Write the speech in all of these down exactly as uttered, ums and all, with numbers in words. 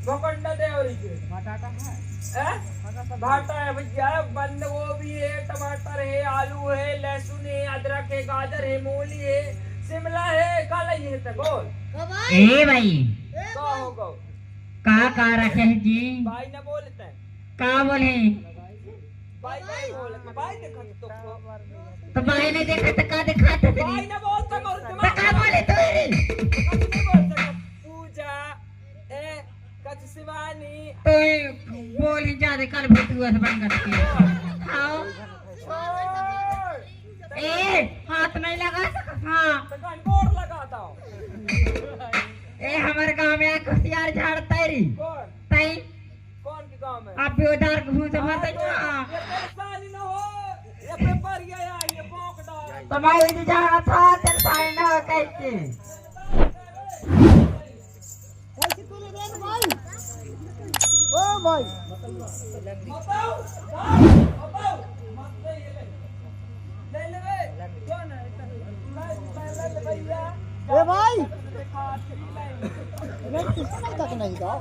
भोकंडा देवरी के। बटाटा है? हैं? भाटा है भैया, बंद गोभी है, टमाटर है, आलू है, लहसुन है, अदरक है, गाजर है, मूली है, शिमला है, का लई है त बोल। ए भाई, का हो गो? का का रखे है जी? भाई न बोलते। का बोले? भाई नहीं बोलते, भाई देखत तो को। तो भाई नहीं देखा तो का देखा तो भाई नहीं? न बोलते मोर त दिमाग का बोले तू रे? कुछ नहीं बोलते। पूजा, ए, कच शिवानी। तो ये बोल ही जा दे, कर भी तू ऐसे बन करके। हाँ। ए, हाथ नहीं लगा सकत, हाँ। तो कौन बोर लगाता हो? ए, हमारे गांव में एक होशियार झाड़ तैरी। कौन? तई। कौन के गांव में? आप भी उधार घूम से भर दे, हाँ। ये परेशानी ना हो, ये पेपर ये आ, ये पोक डाल। तो मैं ये जा रहा था, तेरे साइन ना हो कैसे? कैसे तूने दे दे भाई? ओ भाई। ए भाई। अरे किसी तक नहीं था।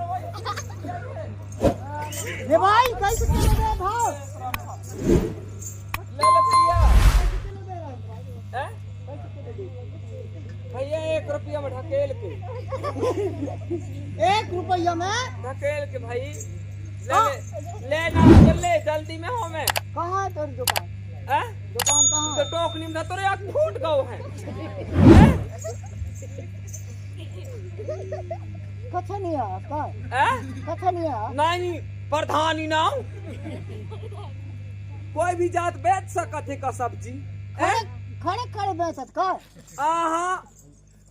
ए भाई, कैसे तूने दे भाव? ले ले भैया। हैं? भैया, एक रुपया में ढकेल के। एक रुपया में? ढकेल के भाई। ले हाँ। ले, ले ना, चल ले, जल्दी में हो मैं। कहाँ है तेरी दुकान? हैं? दुकान कहाँ तो है? टोकनी में तो यार फूट गओ है। हैं? कच्छा नहीं है आपका? हैं? कच्छा नहीं है? नहीं, प्रधानी ना हूँ। कोई भी जात बेच सकत है का सब्जी? खड़े, हैं? खड़े, खड़े बेचत का? आहा,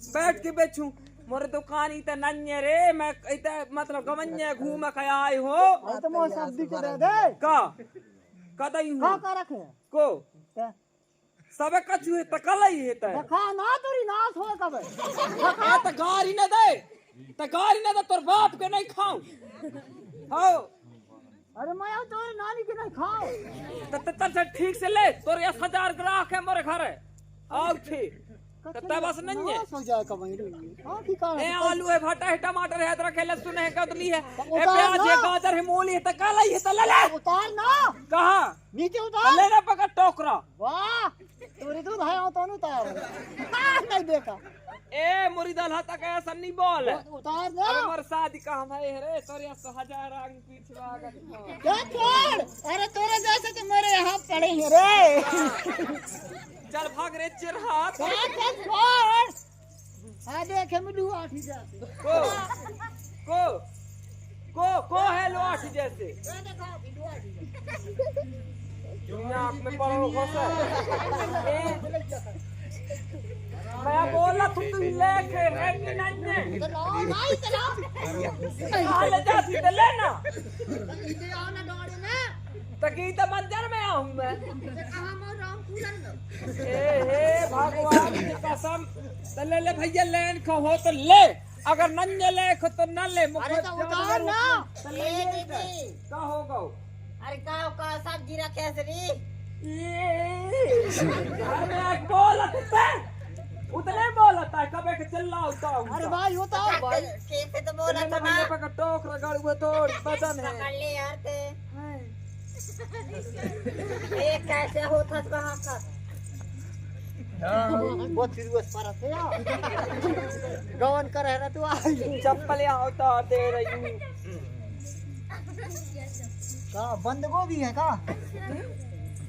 बैठ के बेचूं। मोर दुकान इतना नन्हे रे, मैं इतना मतलब गवन्य घूम के आए हो। अरे तो मोर सब्जी के दे दे। का? कदई हूँ। का, का रखे? को? ते? सबे कछु है, तकलई है ते। देखा ना तोरी नाश हो कबे। ए, त गारी न दे। त गारी न दे, तोर बाप के नहीं खाऊं। हो। अरे मैं अब तोरे नानी के नहीं खाओ। त, त, त, त ठीक से ले, तोर दस हजार ग्राहक है मोरे घर है। आओ ठीक। त, त बस नहीं है। नाश हो जाए का भाई रे। हाँ, की कारण ए, है? आलू है, भाटा है, टमाटर है, अदरक है, लहसुन है, कदली है, तो ए, उतार प्याज है, ना। गाजर है, मूली है, त का लई है, त ले ले। उतार ना। कहाँ? नीचे उतार। त ले ना पकड़ टोकरा। वाह, तोरे दूध है, वो तो नहीं उतार। हाँ, नहीं देखा। ए, मुरी दलहा तक ऐसा नहीं बोल। उ-, उतार ना। अबे मोर शादी का हम है रे, तोरे दस हजार आगे पीछे लागत हो। क्या छोड़? अरे तोरे जैसे तो मेरे यहाँ पड़े हैं रे। चल भाग रे चिरहा। क्या चल छोड़? हाँ देखे मिलू आठी जाते। को, को, को, को है लो आठी जैसे? ये देखो, मिलू आठी जाते। दुनिया आँख में पड़ो घोसा। ए, मैं बोला तू, तू लेके रे कि नहीं ने? तो लाओ, नहीं तो लाओ। कहाँ ले जाती तो लेना। तो इधर आओ ना गाड़ी में। तो की तो मंजर में आऊँ मैं। तो कहाँ मैं राम पूरन में? ए हे भगवान की कसम। तो ले ले भैया, लेन कहो तो ले, अगर नन्हे लेख तो न ले, अरे मुखर तो उतार ना। तो ले ए ले दीदी। का हो गो? अरे का, का सब्जी रखे हस रे? ये, अरे बोलत ते, उतने बोलत है, कबे के चिल्लाओ तो अरे भाई, उतार भाई। कैसे तो बोला तो ना। पे का टोक रगड़ हुए तो बदन है। पकड़ ले यार ते। ए, कैसे होत हस वहाँ का? बहुत फिर उस पर आते यार। गवन कर है ना तू आज। चप्पल यहाँ उतार दे रही हूँ। का बंद गोभी है का?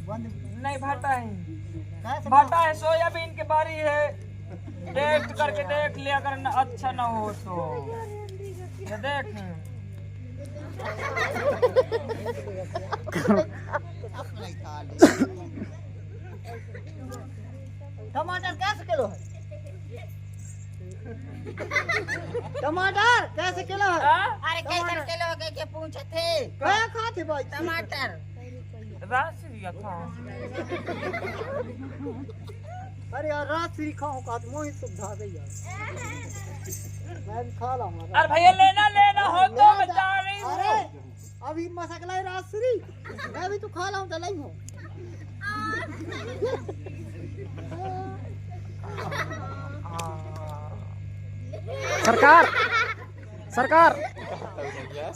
बंद नहीं, भाटा है। का से भाटा है, सोयाबीन के बारी है। टेस्ट करके देख ले, अगर न, अच्छा ना हो तो। ये देख। टमाटर कैसे किलो है? टमाटर कैसे किलो है? हाँ? अरे, कैसे टमाटर। किलो के, के पूछे थे? क्या खाते भाई? टमाटर। राजश्री खाओ। अरे यार, राजश्री खाओ का तो मोहित सुविधा दे यार। मैं भी खा लाऊंगा। अरे भैया, लेना, लेना हो तो ले मैं जा। जा रही हूँ। अरे, अभी मसकला है राजश्री। मैं भी तो खा लाऊं, तो लाई हूँ। सरकार, सरकार,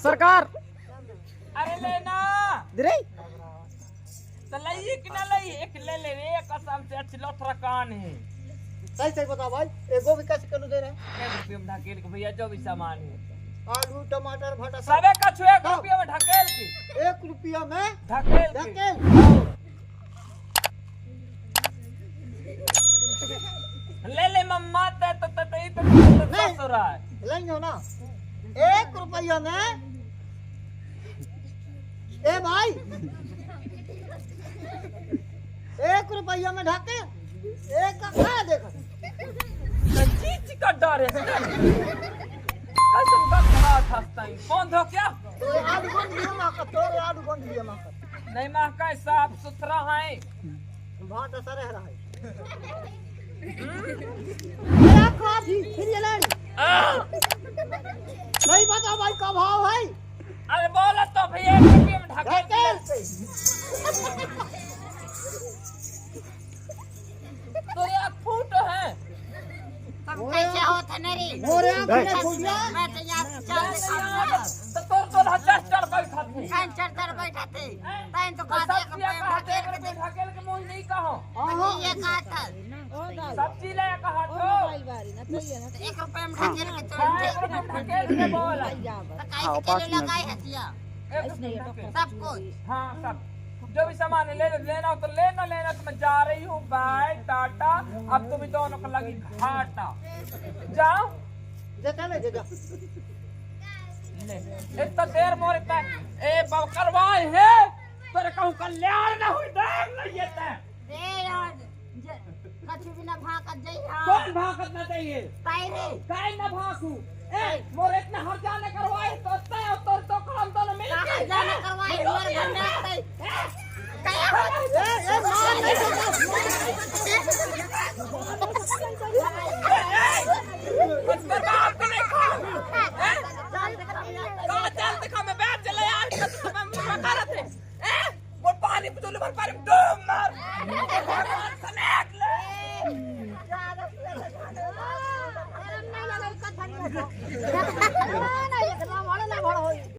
सरकार। अरे लेना। दे रे। तो लई कि ना लई, एक ले ले रे, कसम से अच्छी लोथरा कान है। सही सही बता भाई, एगो भी कैसे किलो दे रहे? एक रुपये में ढकेल के भैया, जो भी सामान है। आलू, टमाटर, भाटा सब। सबे कछु एक हाँ। रुपये में ढकेल के। एक रुपया में ढकेल के। ढकेल। ले ले मम्मा, ते तो, ते, ते, ते, ते, ते नहीं। ससुरा है। लेंगे हो ना। एक रुपया में, ए भाई, एक रुपया में ढाके, एक का खा देखा। तो चीच का डर है। कसम का खा था, कौन धो क्या? तो आलू गोंद लिए माँ का, तो आलू गोंद लिए माँ का। नहीं, महका साफ सुथरा है। भाटा सरे रहा है। क्या खात ही? फिर ये लड़ी। नहीं बता भाई, का भाव है? अरे बोला तो भैया, एक रुपये में ढकेल ढकेल। तो एक फुट है। तब कैसे होत है ना रे? मोरे आँख में फुट गया। मैं तो यार चल तो तोर तो हजार चढ़ बैठा थे। चल चढ़ बैठा थे। तैं तो कहते एक रुपये में ढकेल के दे। ढकेल के मुँह नहीं कहो। हाँ, हाँ। ये कहा था। सब्जी ले कहा तो। एक रुपये में ढकेल के हाँ, एक रुपये में ढकेल के बोल। तो कैसे किलो लगाए हथिया? एक रुपये में ढकेल। सब कुछ। हाँ, सब। जो भी सामान है, ले लो, लेना हो तो लेना, लेना तो मैं जा रही हूँ, बाय, टाटा। अब तुम दोनों को लगी घाटा। जाओ। जा, जा, ले, जा, जा। ले। इतना देर मोर इतना, ए, बकरवाए है, तेरे कहूँ कल्याण ना हुई, देख ले ये तै। दे यार, जे, कछु भी ना भागत जइहा। कौन भागत ना चाहिए? काहे रे? काहे ना भागू? ए, मोर इतना हर जाने करवाए, तो तै और तोर तो काम दोनों मिल के। कहाँ जाने करवाए, मोर घर में आते। ए, ए, मार नहीं सकता। बस बर्बाद को नहीं खा। ए, कहाँ चल दिखा मैं बैठ चले यार, तो मैं, मैं करत है। ए, मोर पानी पुतुल भर पानी डूब मार।